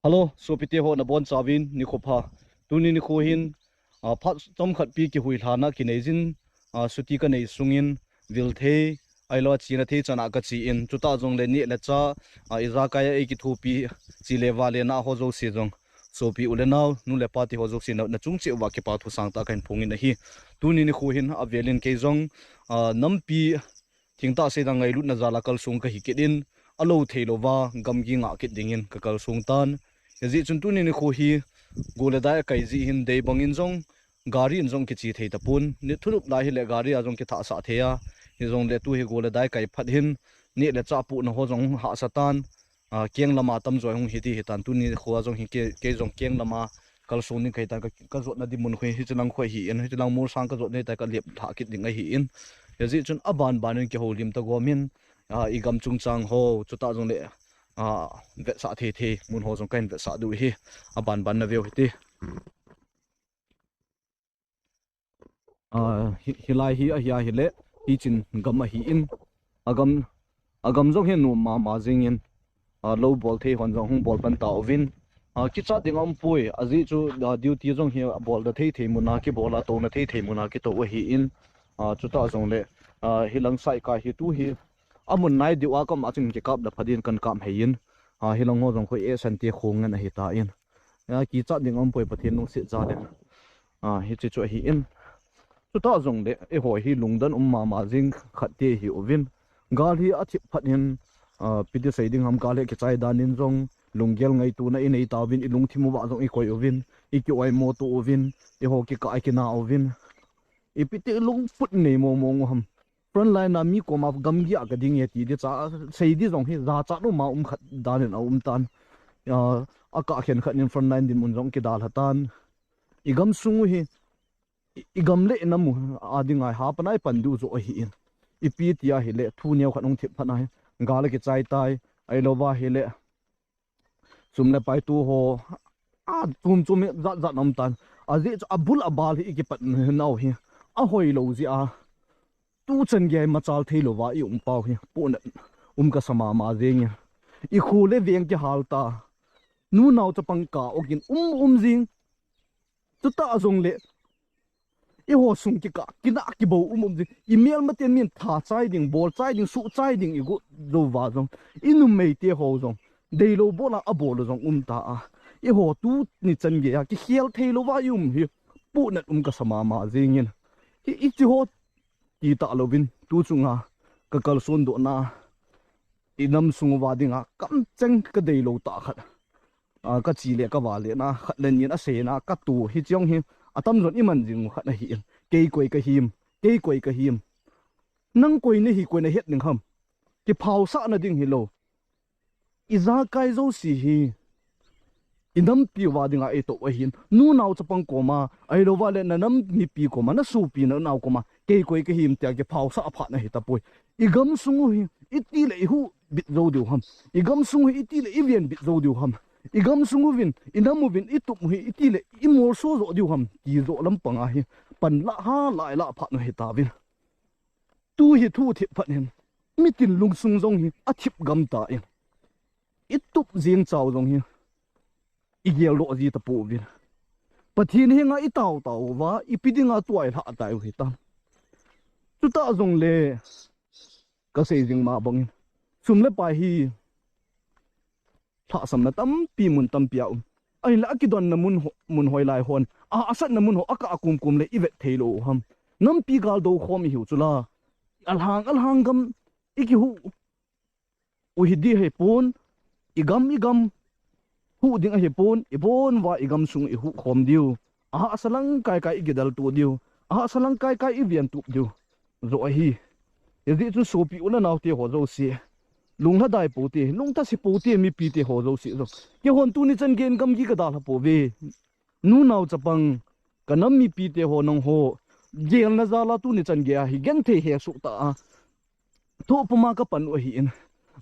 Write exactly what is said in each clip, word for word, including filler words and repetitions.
Hello, sopite ho nabonchauvin nikho pha. Tuni nikho hin, ah, phat chomkhat pi kihuilhana kinei jin, ah, chuti kanei sungin vil thei, ahilou a chena thei chana kache in, chutah jongle neh le chah, ah, ijakai a eikithopi, che le vale na ho jouse jong, sopi u le nao, nu le pa te ho jouse na, nachung cheh uva kipa thu sangtah kahin phongin ahi. Tuni nikho hin avelin kei jong, ah, nampi thingtah seidang ngailutna jal a kalsong kahi kit in, alou theilouva gamgi ngah kit dingin kakalsong tan. Hijeh chun tuni nikho hi go le dai akai jeh hin dei bangin jong gari in jong kiche thei tapon. Ni thulhup lai hile gari a jong kithahsah thei a. Hijongle tu hi go le dai kai phat hin neh le chah pohna ho jong hahsa tan. Ah, keng lama tamjo hung hiti hitan, tuni nikho a jong hi kei, kei jong keng lama kalsong ding kahitan, ka, kajotna ding mun khu hi, hiche lang khu ahin, hiche lang molsang kajot ding ahitai, kalep lhah kit ding ahin. Hijeh chun abanban in kihoulim ta gomin, ah, igam chungchang ho, chutah jongle, ah, vetsah thei thei mun ho jong kahin vetsah diu ahi, abanban naveu hite. Ah, hi, hilai hi ahi ahile, hichin gam ahin, agam, agam jong hi anom mama jengin, ah, lou bol thei hon jong hung bol pan tauvin, ah, kichat ding aumpoi, ajeh chu, ah, duty jong hi abol da thei thei muna kibol a, touna thei thei muna kitou ahin, ah, chutah jongle, ah, hilang side kai hi tu hi, amun nai diu a kama chun kikap da pha din kan kap heiyin, ah, hilang ho jong khu e san te khong ngen ahitan. Ah, kichat ding aumpoi Pathen lungset jal in. Ah, hiche chu ahin. Chutah jongle, eiho hi lungdon um mama jing khat te ihiuvin. Gal hi athip phat hin, ah, ipi ti sei ding ham, gal hi akichai dan in jong, lunggel ngaitona inei tauvin, ilungthim uva jong ikoi uvin, iki-oimo to uvin, eiho kikah ikina uvin. Ipi ti lungput nei mong mong u ham. Front line a mi koma gamgi a kading e ti di cha, sei di jong hi jachat uma um khat dan in aum tan. Ah, akah khen khat in front line dinmun jong kidalha tan. Igam sung u hi, i, igam le inam u a dinga hi hapan a ipan diu joh ahin. Ipi ti ahile, thu neo khat hung thip phat na hi, gal akichai tai, ahilouva hile, sum le pai tu ho, a, chom chom hi jat jat aum tan. Ajeh chu abul abal hi ikipat nau hi, ahoilou jeh a, tuchan gei machal theilouva ium pau hi, pohnat um kasa mama jengin. Ikho le veng kihal ta, nunao chapang kah ogin um um jing. Chutah jongle, eiho sung kikah, kinah kibou um um jing. Imelmaten min tha chai ding, bol chai ding, suh chai ding igot jouva jong, inumei te ho jong, deilou bol a abol u jong um ta a. Eiho tuni chan gei a kikhel theilouva ium hi, pohnat um kasa mama jengin. Hi, hiche ho ti talouvin, tu chunga kakalson dohna, inam sung uva dinga kamcheng kadeilou tah khat, ah, kache le kavale na khat le ni in aseina katoh, hiche jong hi atamjon iman jing u khat ahin. Kei koi kahim, kei koi kahim. Nang koi nahi, koi nahet ding ham. Kiphaosahna ding hilou. Ijakai jouse hi inampi uva dinga itoh ahin. Nunao chapang koma, ahilouva le nanam mipi koma, nasopi nanao koma, kei koi kahim tia kiphaosah phat na hitapoi. Igam sung u hi itile ihuh bit jou diu ham. Igam sung u hi itile iven bit jou diu ham. Igam sung uvin, inam uvin, itup u hi itile imolso jo diu ham, ti joh lampanga hi panlah ha, lailah phat na hitauvin. Tu hi thu thip phat hin, mitin lungsung jong hi athip gam tan, itup jeng chau jong hi igeldoh ji tapouvin. Pathen henga itao tao uva, ipi dinga tua ilhah tai u hitam. Chutah jongle, kasei jing ma bangin, sum le pai hi lhahsamna tampi mun tampi aum. Ahinla akidonna mun ho, mun hoilai hon, ahahsatna mun ho akah komkom le ivet theilou u ham. Nampi gal dou khom ihiu chula, alhang alhang gam ikihuh u hi di ahipon, igam igam huh ding ahipon, ibon uva igam sung ihuh khom diu. Ahahsa lang kaikai ikidel to diu, ahahsa lang kaikai iven tup diu joh ahi. Hijeh chun sopi u le nao te ho jouse, lunglhadai pou te, lungthase pou te, mipi te ho jouse jong, keihon tuni chan gei in gamgi kadalha pouve. Nunao chapang, kanam mipi te ho, nangho gelna jal a tuni chan gei a hi genthei hesoh tah a, thoh puma kapan u ahin.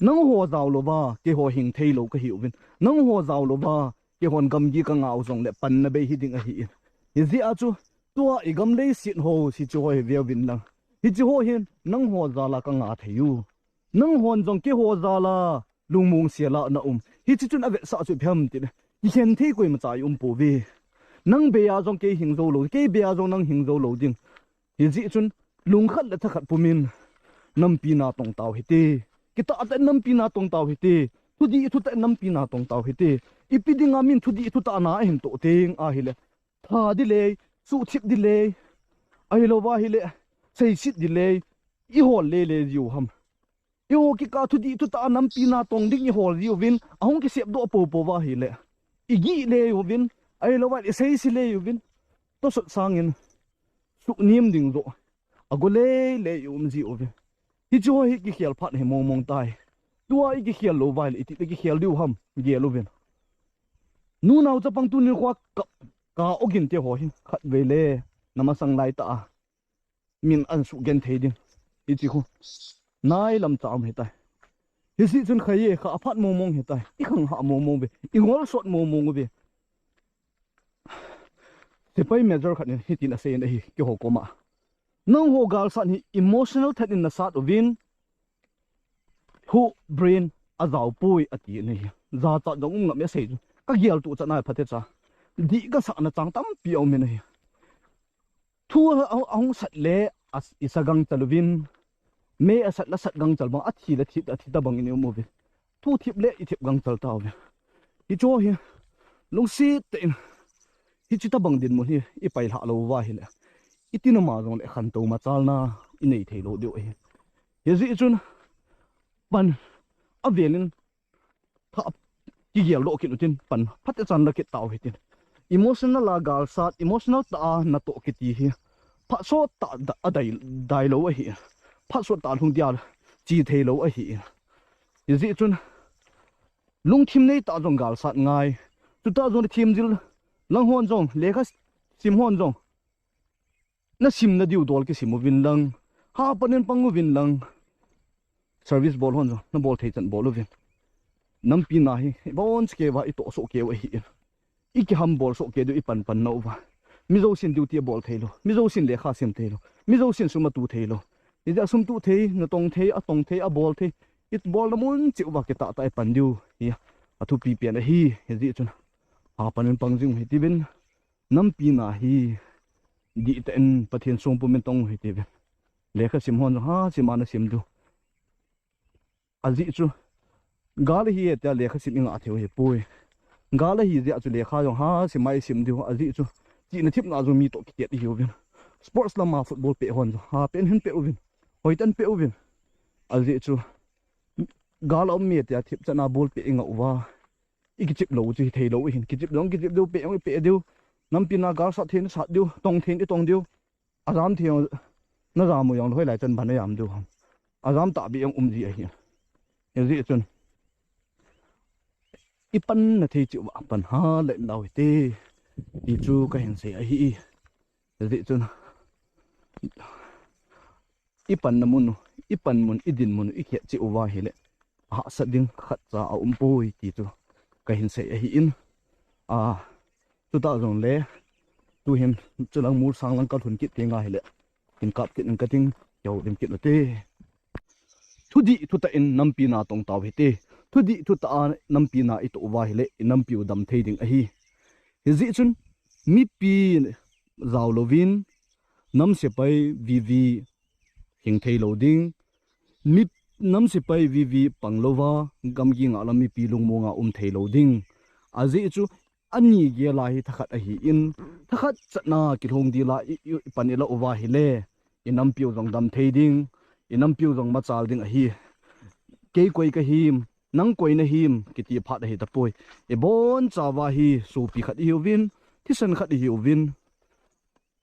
Nangho jao louva keiho hing theilou kahiuvin. Nangho jao louva keihon gamgi kangah u jongle panna bei hiding ahin. Hijeh a chu tua igam leiset ho hiche ho hi veuvin lang. Hiche ho hin nangho jal a kangah thei u. Nanghon jong keiho jal a lungmong sel a naum. Hiche chun avetsah chu ipi ham tile, Kikhen thei koimacha i um pouve. Nang bei a jong kei hing jou lou, kei bei a jong nang hing jou lou ding. Hijeh chun lungkhat le thakhat pumin nampi natong tau hite. Kitah tah in nampi natong tau hite. Thudih thutah in nampi natong tau hite. Ipi dinga min thudih thutah na ahin toh teng ahile, tha ding le, suhthip ding le, ahilouva ahile, seiset ding le, ihol lele jiu ham? Eiho kikah thudih thutah a nampi natong ding ihol jiuvin, ahung kisepdoh poupou va ahile, igih le uvin, ahilouva ahile iseise le uvin, tosot sangin suhnem ding joh ago lele i um jiuve. Hicheho hi kikhel phat hi mongmong tai. Tua ikikhel louva ahile itih le kikhel diu ham, gel uvin. Nunao chapang tuni khoa ka, ka ogin teho hi khatvei le namasang laitah a min ahin suhgenthei ding, hiche khu nailam cha um hitai. Hijeh chun khai e, kha aphat mongmong hitai. Ikhangha mongmong ve, ingolsot mongmong uve. Sepai major khat in hitin aseiyin ahi, keiho koma, nangho galsat hi emotional that in nasat uvin, hu brain ajaopoi atin ahi. Jachat jong um ngam e asei chu. Kageltoh chan a phatecha, dih kasahna chang tampi aumin ahi. Thu a, a, ahung sat le, a, isa gangchal uvin, mei asat le sat gangchal bang, athi le thi, athi tobang in i um uve. Thu thip le ithip gangchal tauve. Hicheho hi lungset tah in, hiche tobang dinmun hi ipailhah louva ahile, iti nama jongle khantou machalna inei theilou diu ahi. Hijeh chun pan avelin tha kigeldoh kit utin, pan phatechan la kit tau hitin. Emotional a galsat, emotional tah a natoh kiti hi phatsot tah a dai, dailou ahi. Phatsot tah a lhung dia chi theilou ahi. Hijeh chun lungthim neitah a jong galsat ngai. Chutah jongle themjil lang hon jong, lekha sim hon jong, nasimna diu dol kisim uvin lang, hapan in pang uvin lang, service bol hon jong nabol thei chan bol uvin. Nampi na hi iboncha keiuva itoh soh keiu ahin, ikihambol soh kei diu, ipanpan nauva. Mi jousen duty abol theilou, mi jousen lekha sim theilou, mi jousen sum atu theilou. Hijeh a sum tuh thei, natong thei, atong thei, abol thei, ibolna mun cheh uva kitah tah a ipan diu hi athupi pen ahi. Hijeh chun hapan in pang jing u hitiuvin, nampi na hi dihtah in Pathen songpum in tong u hitiuvin. Lekha sim hon jong hasim a nasim diu. Ajeh chu gal ahi e tia lekha sim ingah theiu ahipoi. Gal ahi jeh a chu lekha jong hasim a isim diu. Ajeh chu chihna thepna jong mi toh kitet ihiuvin, sports lam a football peh hon jong hapen hin peh uvin, hoitah in peh uvin. Ajeh chu gal aum e tia thipchan a ball peh ingah uva, ikichep lou chu hitheilou ahin. Kichep jong kichep diu, peh jong ipeh diu. Nampi na galsat thei nasat diu, tong thei itong diu. Ajam thei jong najam u jongle hoilai chan ban najam diu ham? Ajam tahbeh jong um ji ahi. Hijeh chun ipanna thei cheh uva pan ha le nau hite, ti chu kahin sei ahi. Hijeh chun ipanna mun u, ipan mun, idin mun u ikhet cheh uva ahile, ahahsat ding khatcha aumpoi ti chu kahin sei ahin. A, chutah jongle tuhin chulang mol sang lang kalhun kit tenga ahile, hin kap kit in kating, kihoulim kit ute. Thudih thutah in nampi na tong tau hite. Thudih thutah a nampi na itoh uva ahile, inampiu dam thei ding ahi. Hijeh chun mipi jao louvin, nam sepai vivi hing theilou ding. Mi, nam sepai vivi pang louva, gamgi ngah lam mipi lungmonga um theilou ding. Ajeh chu ani gel a hi thakhat ahin, thakhat chatna kilhung dila i, i, ipan ilah uva ahile, inampiu jong dam thei ding, inampiu jong machal ding ahi. Kei koi kahim, nang koi nahim kiti phat ahitapoi. Ibonchauva hi sopi khat ihiuvin, thisan khat ihiuvin,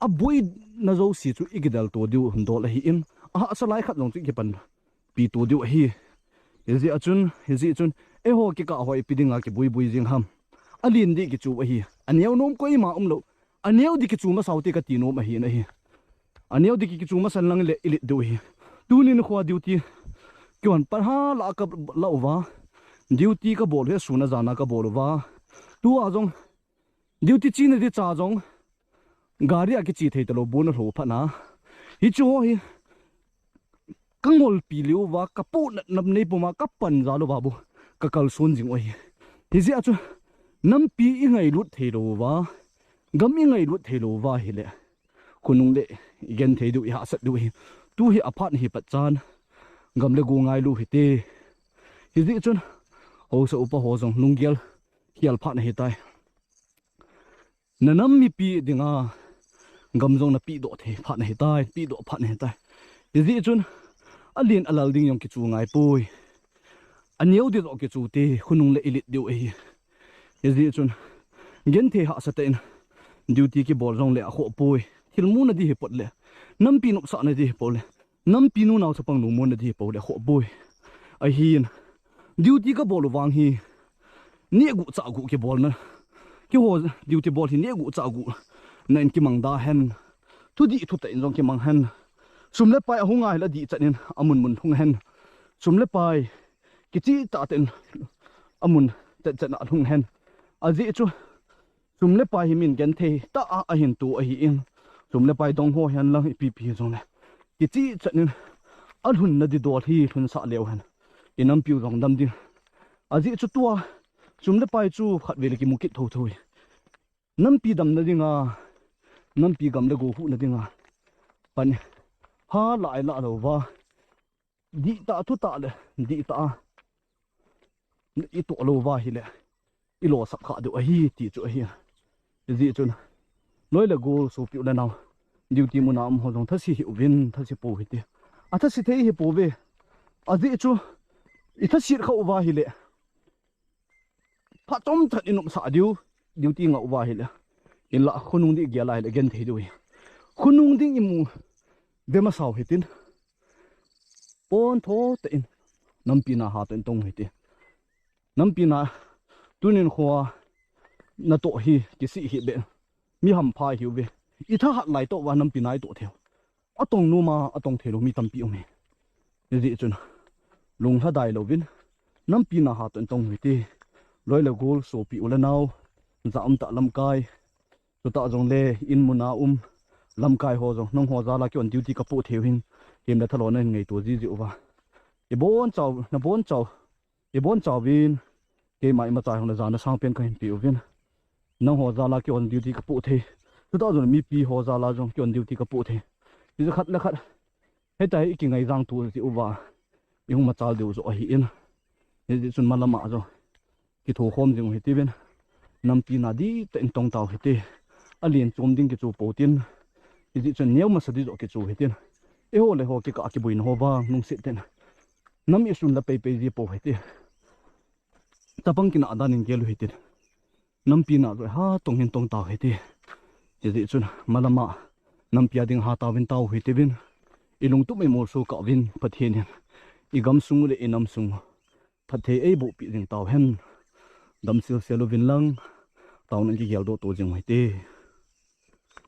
aboina jouse chu ikidelto diu hung dol ahin, ahahsa lai khat jong chu ikipanpi to diu ahi. Hijeh a chun, hijeh chun eiho kikah ho ipi dinga kibuibui jing ham? Alen ding kichu ahi. Aneo nom koima umlou. Aneo ding kichu masau te kati nom ahin ahi. Aneo ding kichu masan lang le ilet diu ahi. Tuni nikhoa duty kihon pan ha la kalah uva, duty kabol u hi sun a jan a kabol uva, tua jong duty chena ding cha jong gari a kiche thei talou, bun alho phat na. Hicheho hi kangolpi lheh uva, kapohnat nam neipuma kapan jal uva bou kakalson jing u ahi. Hijeh a chu Nampi ingailut theilou uva, gam ingailut theilou uva hile, khonung le igenthei diu, ihahsat diu hi, tu hi aphat hi patchan, gam le go ngailu hite. Hijeh chun, haosa upa ho jong lunggel khel phat ahitai. Nanam mipi dinga gam jong napehdoh thei phat ahitai, pehdoh phat ahitai. Hijeh chun, alen alal ding jong kichu ngaipoi. Aneo ding joh kichu te, khonung le ilet diu ahi. Hijeh chun, genthei hahsa tah in duty kibol jongle akhohpoi. Thilmu nadi hipole, nampi nopsah nadi hipole, nampi nu nao chapang lungmon nadi hipole akhohpoi. Ahin, duty kabol u vang hi, nehguh chahguh kibolna, keiho duty bol hi nehguh chahguh na in kimang da hen, thudih thutah in jong kimang hen, sum le pai ahung a hile adihchan in amun mun lhung hen, sum le pai kicheh tah tah in amun chetchet a lhung hen. Ajeh chu, sum le pai hi min genthei tah a ahin to ahin, sum le pai dong ho hihen lang ipi pi hijongle, kicheh chan in alhunna di dol hi lhunsah leu hen, inampiu jong dam ding. Ajeh chu tua, sum le pai chu khatvei le kimu kit thotho hi, nampi damna dinga, nampi gam le go huhna dinga pan, ha lah ilah louva, dihtah thutah le dihtah a itoh louva hile, ilosap kha diu ahi ti chu ahi. Hijeh chun, loi le gol, sopi u le nao, duty muna umho jong thase hih uvin, thase pou hite. Athase thei hipouve. Ajeh chu, ithaset khah uva hile, phat chomchan inopsah diu, duty ngah uva hile, inlah khonung ding gel a hile genthei diu ahi. Khonung ding imu ve masau hitin, pontho tah in, nampi na hatah in tong hite. Nampi na, tunin khoa natoh hi kisih hih beh, mi hampha ihiuve. Ithahat lai toh uva nampi na itoh theiu, atong noma atong theilou mi tampi um hi. Hijeh chun, lunglhadai louvin, nampi na hatah in tong hite. Loi le gol, sopi u le nao, ja umtah lamkai, chutah jongle in muna um lamkai ho jong, nangho jal a keiho duty kapoh theiu hin, hem le thalona hin ngaito jiji uva, ibonchau, nabonchau, ibonchauvin, keima imacha hung le jana sangpen kahin peuvin. Nangho jal a keiho duty kapoh thei, chutah jongle mipi ho jal a jong keiho duty kapoh thei, hijeh khat le khat, hitia hi ikingaijang to jeh uva, ihung machal diu joh ahin. Hijeh chun malama jong kithokhom jing u hitiuvin, nampi na dihtah in tong tau hite. Alen chom ding kichu pou tin, hijeh chun neo masa ding joh kichu hitin, eiho le ho kikah kiboina ho vang lungset tah in, nam isun la peipei ji pou hite. Chapang kinah dan in gel u hitin, nampi na joh hatong hin tong tau hite. Hijeh chun malama, nampi a ding ha tauvin tau hitiuvin, ilungtup imolso kah uvin, Pathen in igamsung le inamsung phatthei eiboh peh jing tau hen. Damsel sel uvin lang, taona in kigeldoh to jing u hite.